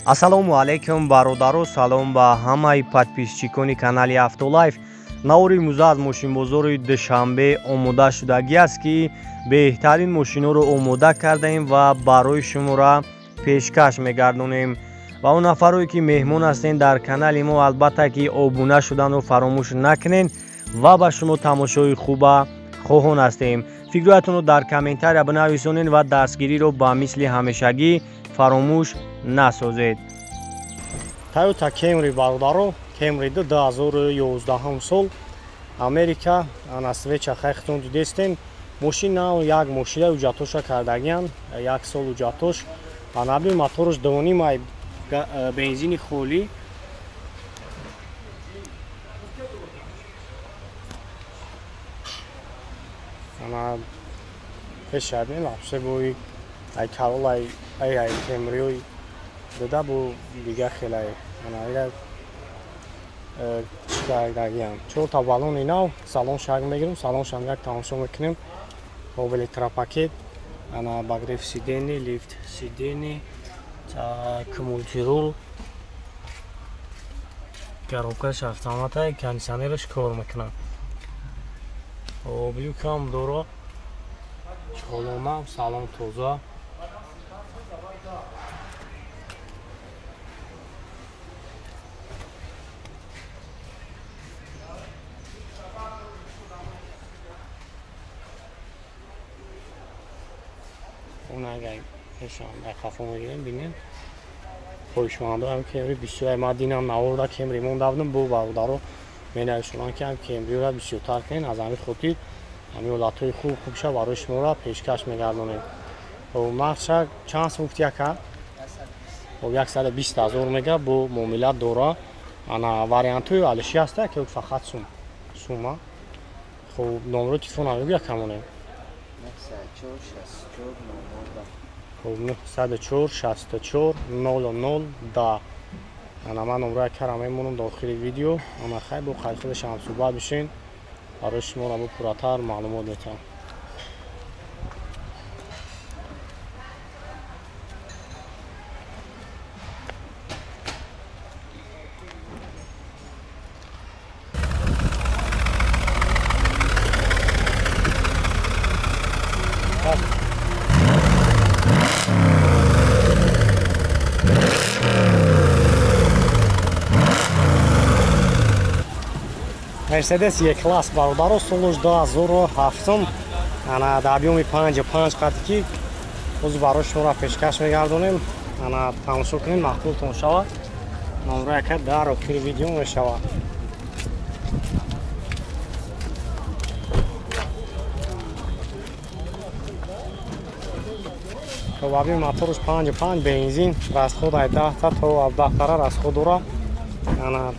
Ассалому алайкум, бародаро, салом ба ҳамаи подписчикони канали Автолайф. Навори имрӯза аз мошинбозори Душанбе омода шудагӣ аст, ки беҳтарин мошинҳоро омода кардаем ва барои шуморо пешкаш мегардонем. Ва он нафарое ки меҳмон ҳастен дар канали мо, албатта ки обуна шуданро фаромӯш накунед ва ба шумо тамошои хуба хоҳон ҳастем. Фикрҳоятонро дар комментария бинависонед ва дастгириро ба мисли ҳамешагӣ фаромӯш насозед. Toyota Camry, бародаро, Camry 2011 сол, Америка, ана свеча хайхтон дидестем. Мошин нав, як мошина ҳуҷҷатоша кардагиян, як сол ҳуҷҷатош. Анаби моторш 2.5 ай, бензини холӣ. Ана пешабин лапше бои ай Corolla, ай Camry дода бу дига хелай. Ана ира чӣ кардагиям, чорта баллони нав, салон шак мегирем, салон шам як тамошо мекунем. Хоб, электропакет, ана обогрев сидений, лифт сидений, так, мультирул, коробкаш автомата, кондиционераш кор мекунад. Хоб, люкам дора, чолона, салон тоза. Он агар хафо мегирем, бинем, хоҳишмандо ҳам Кемри бисёр. Ма динам наворда Кемри монда будам, бо бародаро менависонанд, ки ҳам Кемриро бисёртар кунед. Аз ҳамин хотир ҳамин ҳолатҳои хуб хубша барои шуморо пешкаш мегардонем. Нархша чанд сум гуфти, яка? 120 000 мега, бо муомила дора. Ана вариантҳои алиши ҳаста ки фақат сум сума. Хуб, номерои телефона мегӯ, якамонем. Хуб, 904 64 00 10. Ана ман номроя кара мемонам дохили видео. Ана хай, бо қайд худашам суҳбат бишин, барои шуморо бо пурратар маълумот метиҳам. Мерседес Е класс, бародаро, солуш 2007, ана дар объёми 5,5 қати, ки ҳозир барои шуморо пешкаш мегардонем. Ана тамошо кунем, маъқултон шавад, номро яка дар охири видео мешавад. Хоб, объёми моторш 5,5, бензин, расход ай 10 то 17 тара расход дора. Ана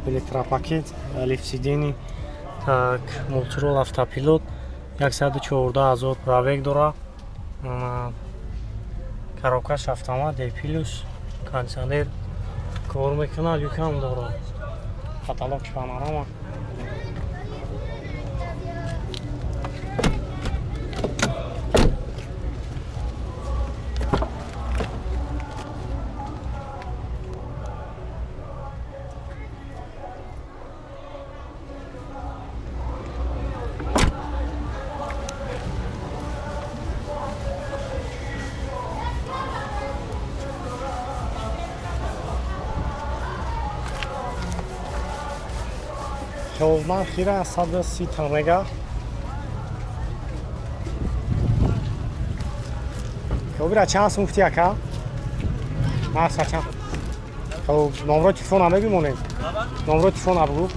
электропакет, лифт сидений, так, мультирул, автопилот, 114 000 пробег дора, коробкаш автомат, D плюс, кондиционер кор мекунад, люкам дора, потолок панорама. Хоб, нархира 130 мега. Хоб, ира чанд сум гуфти, ака? Нарха чанд? Хоб, номрои телефона мебимонем, номрои телефона бугӯ.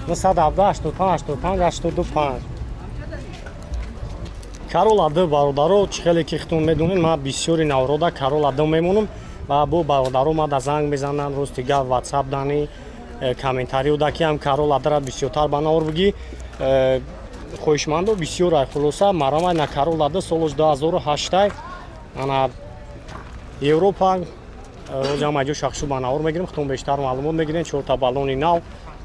917 85 85 85. Карола д, бародаро, чӣ хеле ки хитон медонед, ман бисёри наврода Карола д мемонам ва бо бародаро ма да занг мезананд, рости гап, ватсап дани, комментарио да, ки ҳам Карола дара бисёртар ба навор бугӣ. Хоҳишмандо бисёр ай. Хулоса, марамай на Карола д, солош 2008, ана Европа. Рӯзам аҷо шахшу ба навор мегирем, худтон бештар маълумот мегирем. Чорта баллони нав,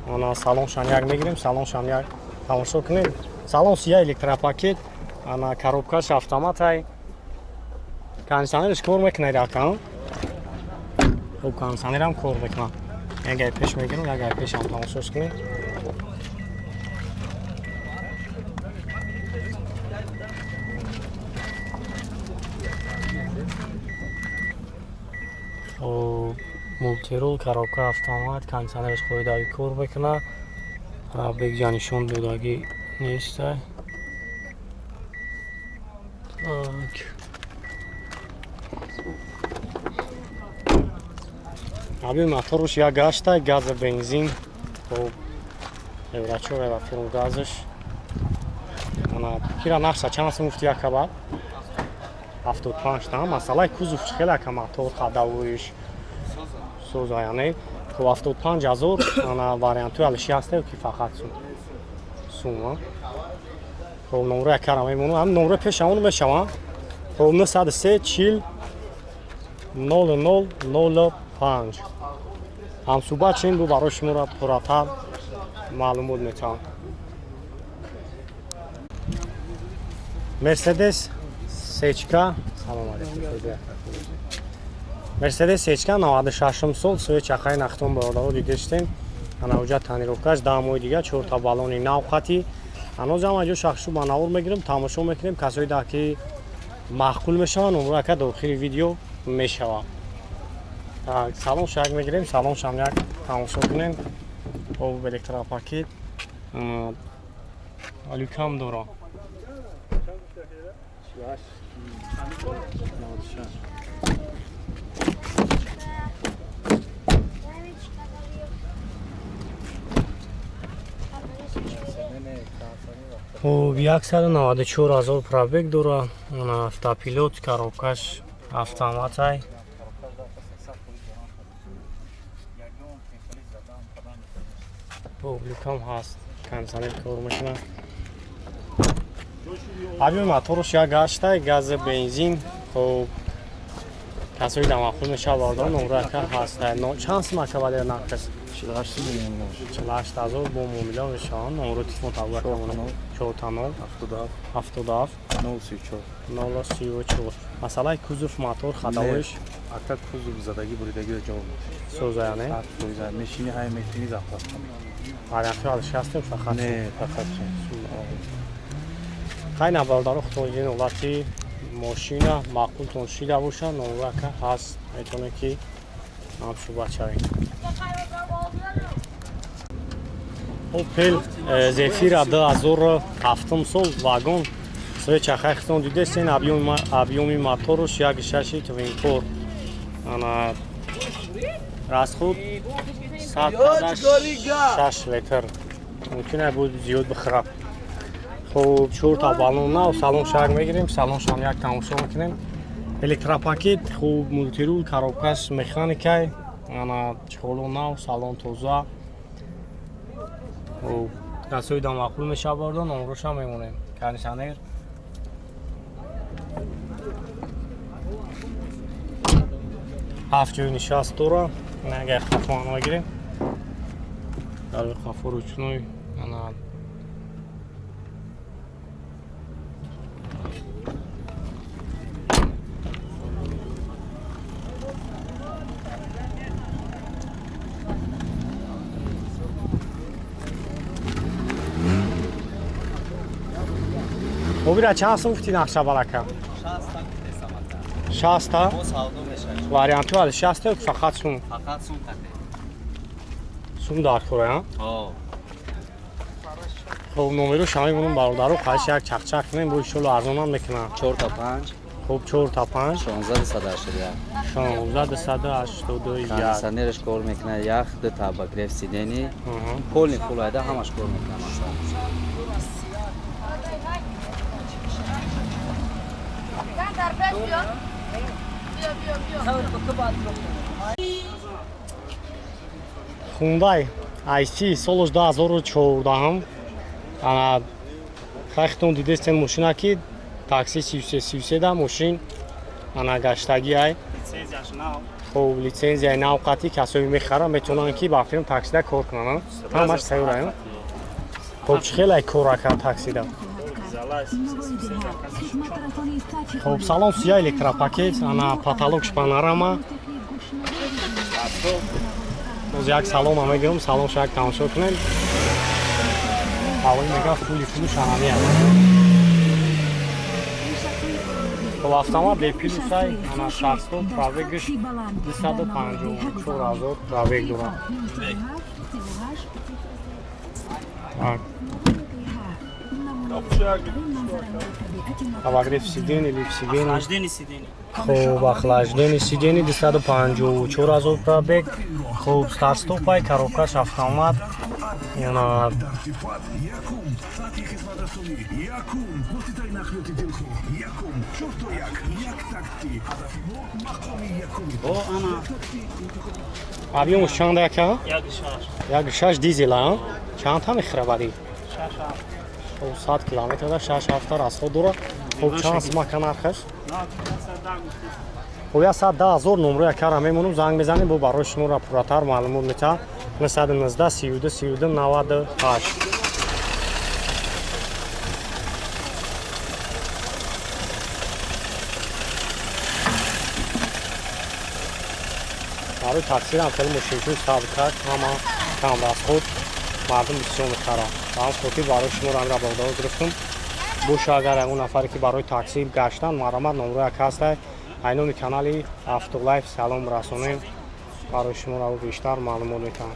ана салоншам як мегирем, салоншам як тамошо кунем. Салон сия, электропакет, ана коробкаш автоматай. Кондиционерш кор мекунад ака. Хуб, кондиционерам кор мекунад. Як гай пеш мегирем, як гай пешам тамошош кунем. Мултирул, коробка автомат, кондиционерш қоидави кор мекунад. Бегҷа нишон додагӣ нестай. Так. Аби моторуш як гаштай, газа бензин, хоб еврочор ва фирм газаш. Ана кира нархша чанд сум гуфти як кабар? 75 та. Масалаи кузов чӣ хеле ака, мотор қадавоиш соза, яъне хоб 75 ҳазор. Ана вариантҳои алиши ҳаста ки фақат сум сума. Хоб номро якара мемонам, ҳам номро пешамон мешавам. Хоб 903 40 00 05. Ҳамсӯҳбат шин бу, барои шуморо пурратар маълумот метавам. Мерседес Сечка, салом алейкум. Мерседес Сечка 96 сол, суи чақаи нахтон бародаро дидештем. Ана уҷа тонировкаш 10 моҳи дига, чорта баллони нав хати. Ҳанӯзам аҷо шахшу ба навор мегирем, тамошо мекунем. Касои да ки маъқул мешаванд, номро ака дохили видео мешавад. Так, салон шак мегирем, салон шам як тамошо кунем. Об электропакет, алюкам дора. Хуб, 194 ҳазор пробег дора. Автопилот, коробкаш автоматай. Хуб, люкам ҳаст, кондиционер кор мекунад. Ҳаҷми моторш як гаштай, гази бензин. Хуб, касои дамахӯр мешавад бародар, номро ака ҳаст. Чанд сум ака вале нархаш? 48 ҳазор бо муомила мешаванд. Номро телефон табла кунам. 49 77 034 034. Масалаи кузов, мотор, хадавоиш ака, кузов задагӣ буридагиро ҷавоб медиҳад. Соза, яъне? 100%. Мешини ҳай метини запаска. Вариантҳои алиши ҳастем фақат? Не, фақат сум. Хай на бародаро, худтон диден ҳолати мошина, маъқултон шида бошад, номро ака ҳаст, метавонед ки ҳамсӯҳбат шавед. Опел Зефира 2007 сол, вагон, свеча чахай худтон дидестен, объёми моторуш 1.6 твинкор. Ана расход 106 литр. Мумкин аст буд зиёд бихӯрад. Хуб, чорта баллон нав, салон шак мегирем, салоншам як тамошо мекунем. Электропакет, хуб, мултирул, коробкаш механикай, ана чехоло нав, салон тоза. Хуб, касои дамақул мешавад бародар, номрошам мемонем. Кондиционер. Ҳафт ҷои нишаст дора. Агар қафо мегирем. Дар қафо ручной, ана Обира чанд сум гуфти нақша балака? 60 та? Вариантҳо али 60 та фақат сум? Фақат сум қате. Сум дар кора, а? Хуб, номеро шама мемонам бародаро, қайш як чақчақ кунем, бо иншолло арзонам мекунам. 4 та 5. Хуб, 4 та 5. 16 281. 16 281. Кондиционерш кор мекунад, ях, ду та обогрев сидений. Полный фул айда ҳамаш кор мекунад масалан. Дар пеш биё. Биё, биё, биё. Hyundai i30 солаш 2014. Ана хайхтон дидестен мошина ки такси 33 33 да мошин ана гаштагӣ ай. Хоб, лицензияи навқатӣ касое мехаранд, метавонанд ки ба филм таксида кор кунанд. Ҳамаш тайёр. Хоб, чӣ хелай кор ака таксида? Хоб, салон сия электропакет, ана потолокш панорама. Боз як салон мегирам, салонш як тамошо кунем. Ҳавои мега фули фулу шаҳами аст. Хоб, автомат бепилусай, ана 600 пробегш 254 000 пробег дорад. Так. Обогрев сидений или сидений? Охлаждение сидений. Хоб, охлаждение сидений 254 000 пробег. Хоб, старт-стопай, коробкаш автомат. Яна Объёмуш чанд ака? 1.6 дизел, а? Чанд та мехӯра бади? 6 100 километр да 6-7 расход дорад. Хоб, чанд сумака нархаш? Хоб, 110 000 номро якара мемонам, занг мезанем, бо барои шуморо пурратар маълумот метаҳам. 919 32 32 98. Барои таксирам хеле мошинҳои сабукак, ҳама кам расход, мардум бисёр мехаранд. Ба ҳам хотир барои шуморо ҳамира бардор гирифтам. Боша агар ягон нафаре ки барои такси гаштан, марҳамат, номро як ҳастай. Ай номи канали Автолайф салом расонем. Барои шуморо бештар маълумот метаҳам.